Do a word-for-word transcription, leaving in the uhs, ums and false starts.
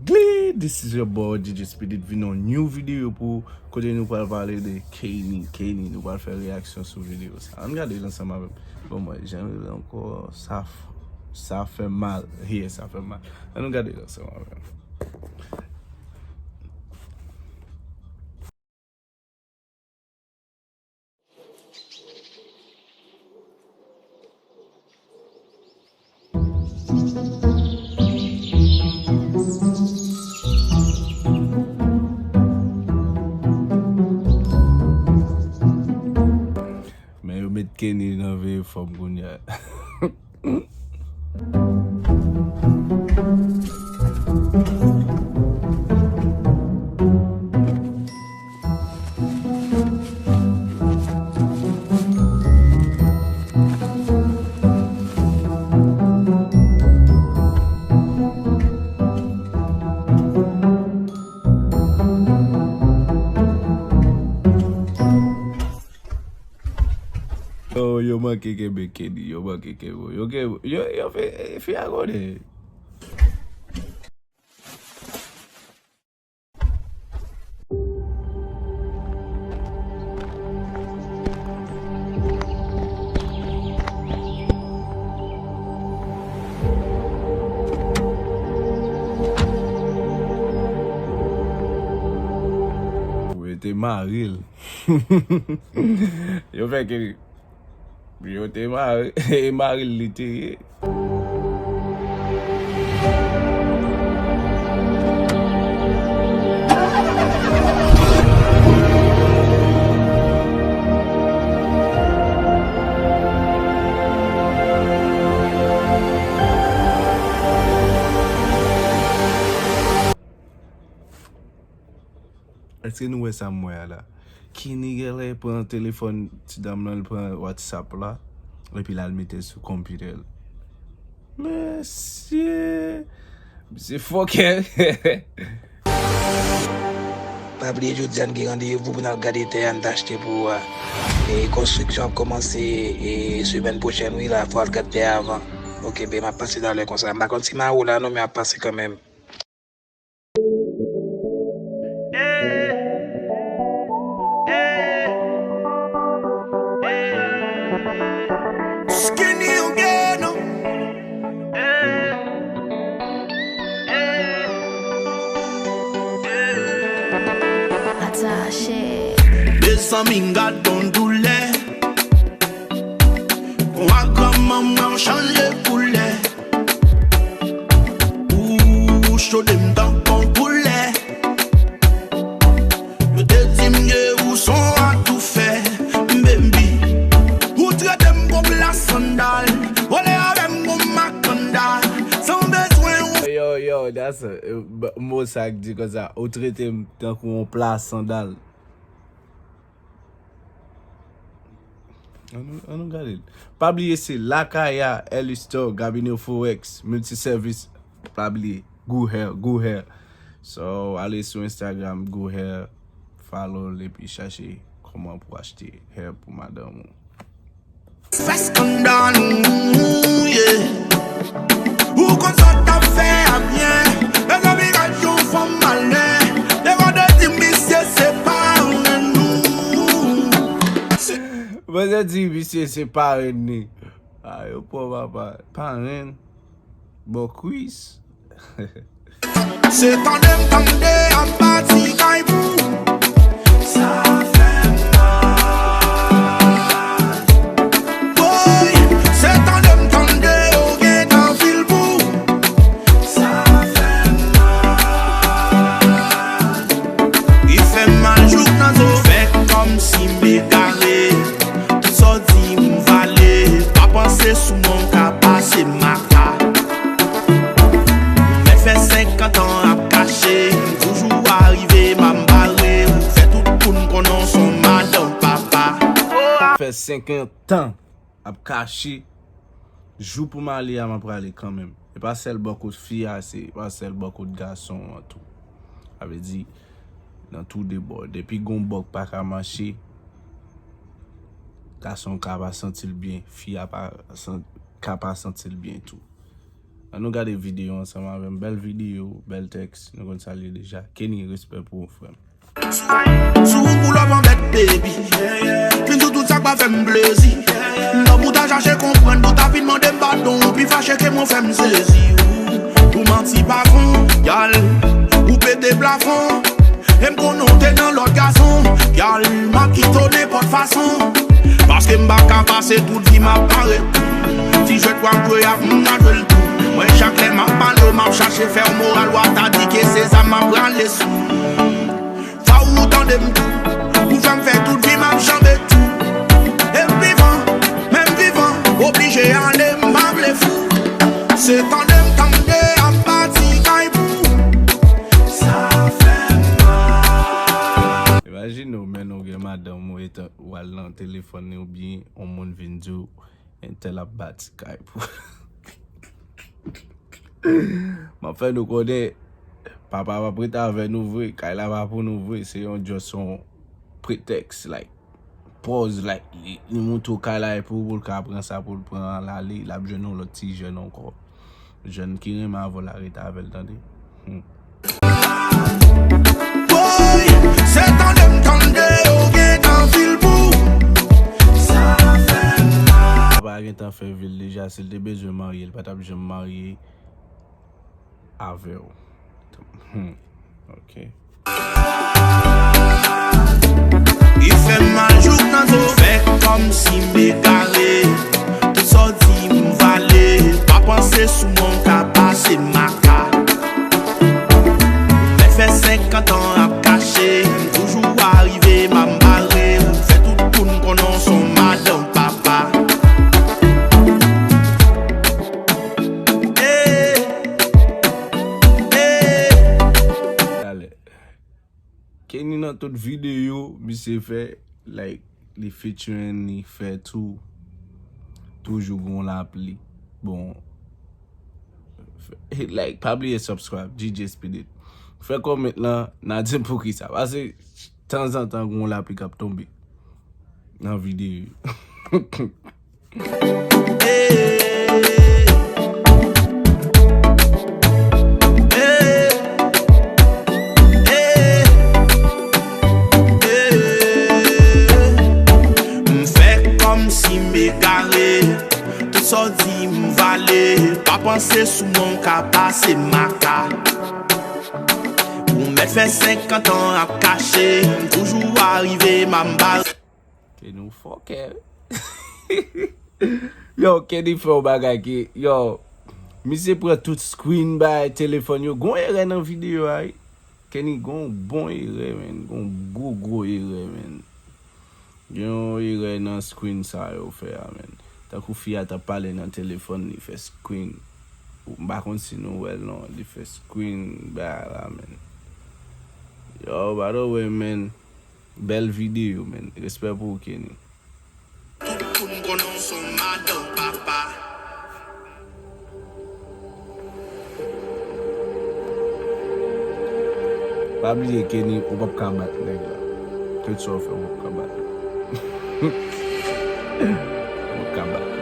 Glee! This is your boy D J Speedy, vin yon new video pou kote nou pral pale de Kenny. Kenny, nou pral fè reyaksyon sou video sa. Ann gade l ansanm avè m. Bon, mwen, jan l ankò, sa, f- sa fè mal. Yeah, sa fè mal. Ann nou gade l ansanm avè m. Men yo met Kenny nan veye fòm kounye a. Yo, yo manke kenbe Kenny, yo manke kenbe. Yo kenbe, yo, yo fè, fi a konnen. Yo te mare l. Yo fè ke yo te mare, e mare l li te ye. Èske nou wè sa m wè a la? Kenny genlè pran telefòn ti dam lan, li pran WhatsApp la, epi l al mete l sou konpitè l. Mesye! Misye fòkè! Pa bliye jodi a n gen randevou pou n al gade tè a n t achte pou ou a. E konstriksyon ap kòmanse, e, semèn pwochèn, wi, la, fò al gad tè a avan. Oke, ben, m ap pase talè konsa. M pa konn si Maro la non, men m ap pase kanmenm. Skinny again. Attaché. Mezanmi, gad yon doulè. Ou a granmanman w chanje koulè. Ou chode m tankou yon koulè. Yo te di m de ou son atoufè, baby. Ou trete m kon pla sandal. Vole avè m kon makanda. San bezwen ou. Yo, yo, that's a, uh, mo sa k di konsa. Ou trete m tankou yon pla sandal. Ann nou, ann nou gade l. Pa bliye se Lakaya, L Store, Gabinyo Forex, Multiservice. Pa bliye, Goo Hair, Goo Hair. So, ale sou Instagram, Goo Hair, follow l epi chache kòman pou achte hair pou madanm ou. Fè skandal, yeah. Ou konn sa w t ap fè a byen. Mezanmi, gad yon fanm malè. Devan de di misye se parenn nou. Mwen te di misye se parenn li. A, yo pran papa. Parenn. Bòkwis. Se tande m tande ap bati kay pou. Sa fè m mal. Woy, se tande m tande yo gen anpil pou. Sa fè m mal. Li fè m mal jouk nan zo. Fè kòmsi m egare. Tout sa w di m vale. Pa panse sou mwen w ka pase maka. Mwen fè senkant an ap kache, m toujou arive, m ap bare, ou fè tout moun konnen w se yon madanm papa. Fè senkant tan ap kache, jou pou m ale a, m ap prale kanmenm. E pa sèl bò kot fi a, se pa sèl bò kot gason an tou. Sa vle di, nan tou de bò. Depi gon bò k pa ka mache, gason ka pa santi l byen, fi a pa san- ka pa santi l byen tou. Ann nou gade videyo ansanm avè m. Bèl videyo, bèl tèks. Nou konn sa l ye deja. Kenny, respè pou ou, frè m. Si w pou love anvèt baby, vin di w tout sa k pa fè m plezi. M tankou ta chache konprann, pou ta vin mande m padon, ou pi fache ke mwen fè m sezi. Ou manti pa fon, gyal, ou pete plafon. E m konnen w te nan lòt gason, gyal, m ap kite w nenpòt fason. Paske m pa ka pase tout vi m ap pare. Ti jwèt w ap jwe ak m, m ka jwe l tou. Mwen, chak lè m ap pale w, m ap chache fè w moral, w ap ta di ke se zam m ap rale sou. Fò ou tande m tou, ou fè m fè tout vi m ap janbe tou. E m vivan, menm vivan, oblije ale, m pa vle fou. Se tande m tande ap pati kay pou. Sa fè m mal. Imajine w, men w gen madanm ou etan w al nan telefòn li oubyen yon moun vin di w entèl ap pati kay pou. M ap fè nou konnen papa p ap rete avè nou vre, kay la pa pou nou vre, se yon just yon pretèks, like, pòz, like, li, li montre w kay la e pou, pou l ka pran sa, pou l pran l ale, l ap jwenn yon lòt ti jèn ankò. Jèn ki renmen avè w la rete avè l, tande. Hmm. Woy, se tande m tande yo gentan fil pou. Sa fè m mal. Papa gentan fè vil deja, si l te bezwen marye, l pa t ap janm marye avè w. Hmm. Ok. Li fè m mal jouk nan zo. Fè kòmsi m egare. Tout sa w di m vale. Pa panse sou mwen w ka pase maka. Mwen fè senkant an ap kache. M toujou arive, m ap bare. Ou fè tout moun konnen w se yon madanm papa. Hey. Hey. Talè. Kenny nan tout videyo misye fè, like, li featuring, li fè tou. Toujou gon lapli. Bon, like, pa bliye subscribe, G J Speed It. Fè comment lan, n a di m poukisa. Paske tanzantan gon lapli k ap tonbe nan videyo. Hey, hey, hey, hey. M fè kòmsi m egare. Tout sa w di m vale. Pa panse sou mwen w ka pase maka. Ou mèt fè senkant an ap kache. M toujou arive, m ap bare. Kenny ou fòkè. Yo, Kenny fè yon bagay ki, yo, misye pran tout screen bay telefòn yo. Gon erè nan videyo a, wi. Kenny gon bon erè, man. Gon gwo, gwo erè, man. Gen yon erè nan screen sa yo fè a, man. Tankou fi a t ap pale nan telefòn, li fè screen. M pa konn si nou wè l non, li fè screen bagay la, man. Yo, by the way, man. Bèl videyo, man. Respè pou ou, Kenny. Tout moun konnen w se yon madanm papa. Pa bliye, Kenny, ou p ap ka bat nèg la. Tout sa w fè, ou p ap ka bat li. Ou p ap ka bat li.